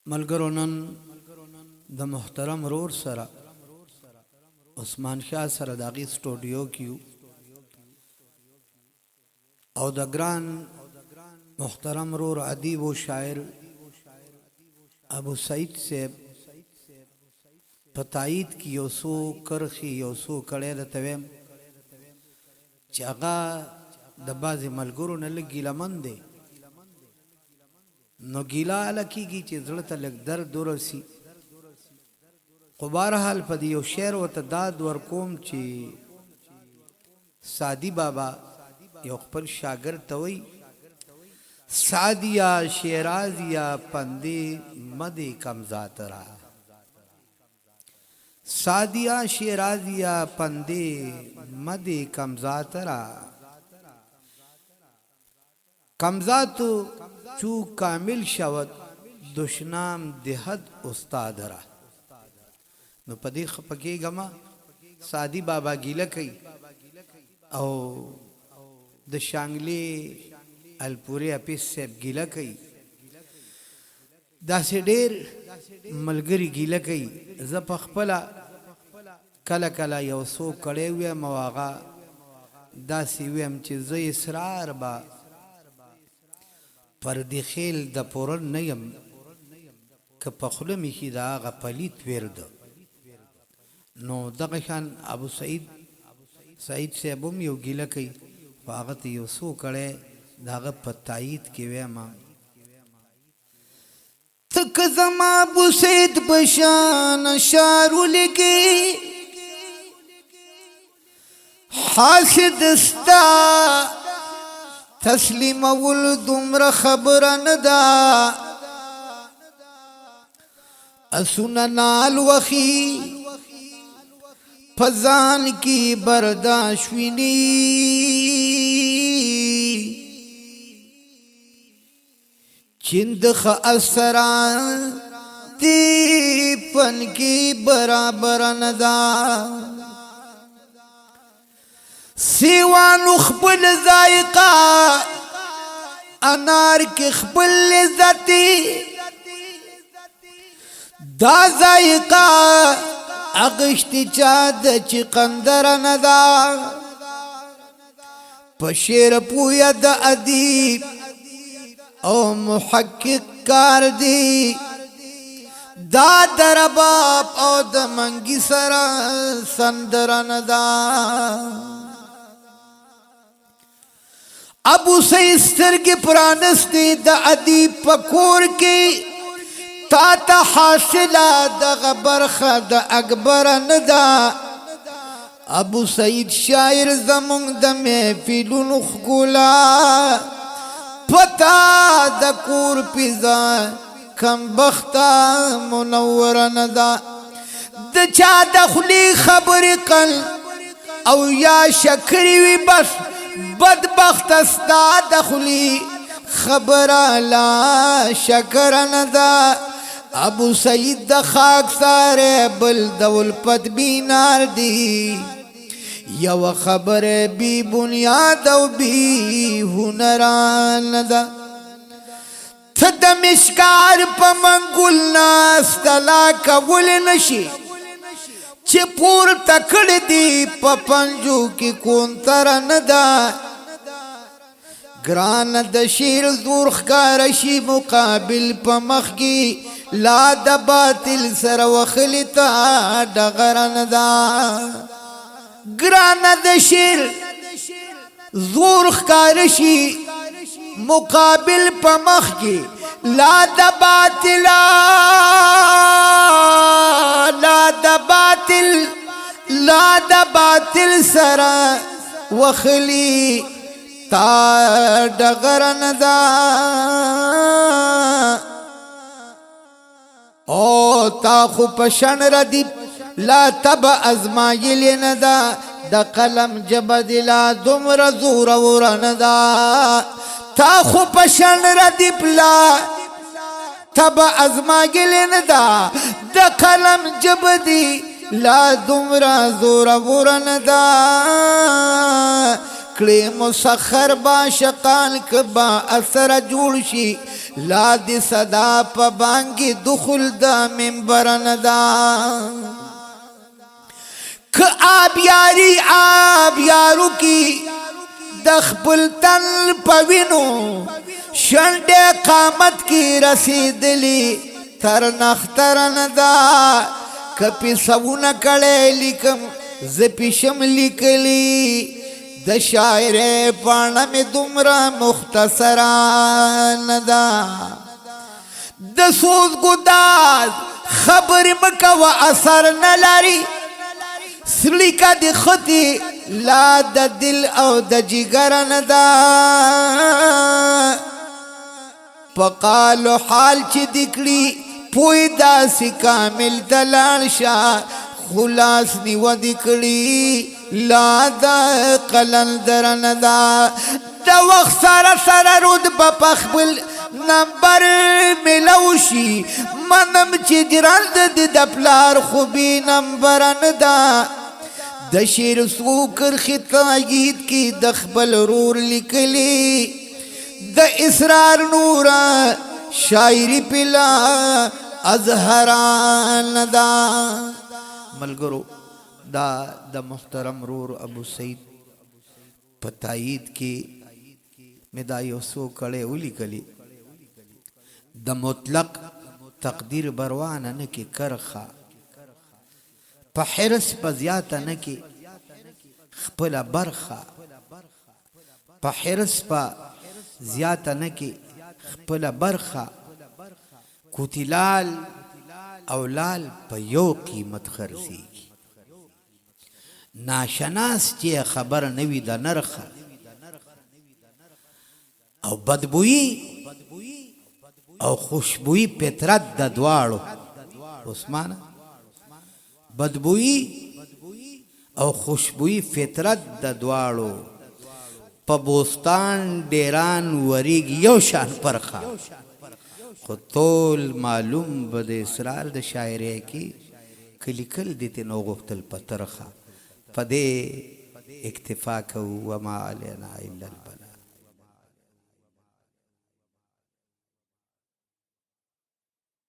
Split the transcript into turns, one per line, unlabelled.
ملګرو نن د محترم رور سره عثمان شاه سره د هغې سټوډیو کې یو او د ګران محترم رور ادیب او شاعر ابو سعید صاحب په تایید کې یو څو کرښې یو څو کړی درته وایم چې هغه د بعضې ملګرو نه لږ ګیله من دی. نو ګیله هله کیږي چې زړه ته لږ درد ورسي خو بهرحال په دې یو شعر ورته داد ورکوم چې سعدي بابا یو خپل شاګرد ته وایي سعدیا شیرازیا پندې مدې کمزات را سعدیا شیرازیا پندې مدې کمزات را کمزاتو چو کامل شود دشنام دهد استاد را. نو په دې خپه کېږه مه، سعدي بابا ګیله کوي او د شانګلې الپورې اپیس صاحب ګیله کوي. داسې ډېر ملګري ګیله کوي، زه په خپله کله کله یو څو کړی ویم او هغه داسې ویم چې زه اسرار به پردي خېل د پورن نه یم که په خوله مې شي د هغه پلیت ورد. نو دغه شان ابو سعید سعید صاحب هم یو ګیله کوي، خو هغه ته یو څو کړی د هغه په تایید کې وایم. ته که زما بوسید په شان اشعار ولیکې حاسد ستا تسلیمول دومره خبره نه ده اسونه نال وخی په ځان کې برداشت ویني چین د ښه اثرا دی فن کې برابر نه ده سیوانو خپل ذایقه انار کې خپل لذت دا ذایقه اغشتي چا د چې قندر نه ده په شعر پوهه د ادیب او محقق کار دی دا د رباب او د منګي سره سندره نه ده. ابو سید سترګې پرانستې د ادیب په کور کې تا ته حاصله دغه برخه د اکبر نه ده. ابو سعید شاعر زمونږ د محفلونو ښکلا پتا د کور فضا کم بخته منوره نه ده. د چا د خولې خبرې قل او یا شکرې وي بس بدبخته ستا د خولې خبره لا شکره نه ده. ابو سعید د خاک ساره بل د الفت بینار دی یو خبره بی بنیاد او بی هنر نه ده. ته د مشکار په منګول ناست لا کول نشي چې پورته کړی دی په پنجو کې کونتره نه ده. ګران د شعر زور ښکاره شي مقابل په مخ کې لا د باطل سره وخلي تا ډغره نه ده. ګران د شعر زور ښکاره شي مقابل په مخ کې لا د باطل لا د باطل لا د باطل سره وخلی تا ډغره نه ده. او تا خو په شن ردیف لا تب ازمایلې نه ده د قلم ژبه دې لا دومره زوروره نه ده. تا خو په شن ردیف لا تب ازمایلې نه ده د قلم ژبه دې لا دومره زوروره نه ده. کړې مسخر با شقان که با اثر جوړ شي لا د صدا په بانګ دخول د منبر نه ده. که آبیاری آبیارو کی د خپل تن په وینو شنډې قامت کی رسیدلی تر نختر نه ده. که پیسونه کړی لیکم زه پیشم لیکلی، د شاعرۍ پاڼه مې دومره مختصره نه ده. د سوز ګداز خبرې مه کوه اثر نه لري، سړي که د خطي لا د دل او د جګر نه ده. په قال و حال چې دې کړي پوی داسې کامل ته لاړ شه، خو لاس نیوه دې کړي لا د قلندر نه ده. د وخت سره سره رتبه په خپل نمبر ملو شي، منم چې ګرند دې د پلار خو بې نمبر نه ده. د شعر څو کرښې تایید کې د خپل ورور لیکلي، د اسرار نورا شاعری پلا ازهران ده. ملګرو، دا د محترم رور ابو سعید په تایید کې مې دا یو څو کړی ولیکلې. د مطلق تقدیر بروانه نه کې کرښه، په حرص په زیاته نه کې خپله برخه، په حرص په زیاته نه کې خپله برخه، کوتي لال او لال په یو قیمت خرڅیږي. ناشناس چې خبر نه وي د نرخه، او بدبویي او خوشبویي فطرت د دواړو. عثمانه، بدبویي او خوشبویي فطرت د دواړو، په بوستان ډیران وریږي یو شان پرخه، خو تول معلوم به د اسرار د شاعرۍ کې که لیکل دې ترې وغوښتل په ترخه. په دې اکتفا کوو، وما علینا الا البلاغ.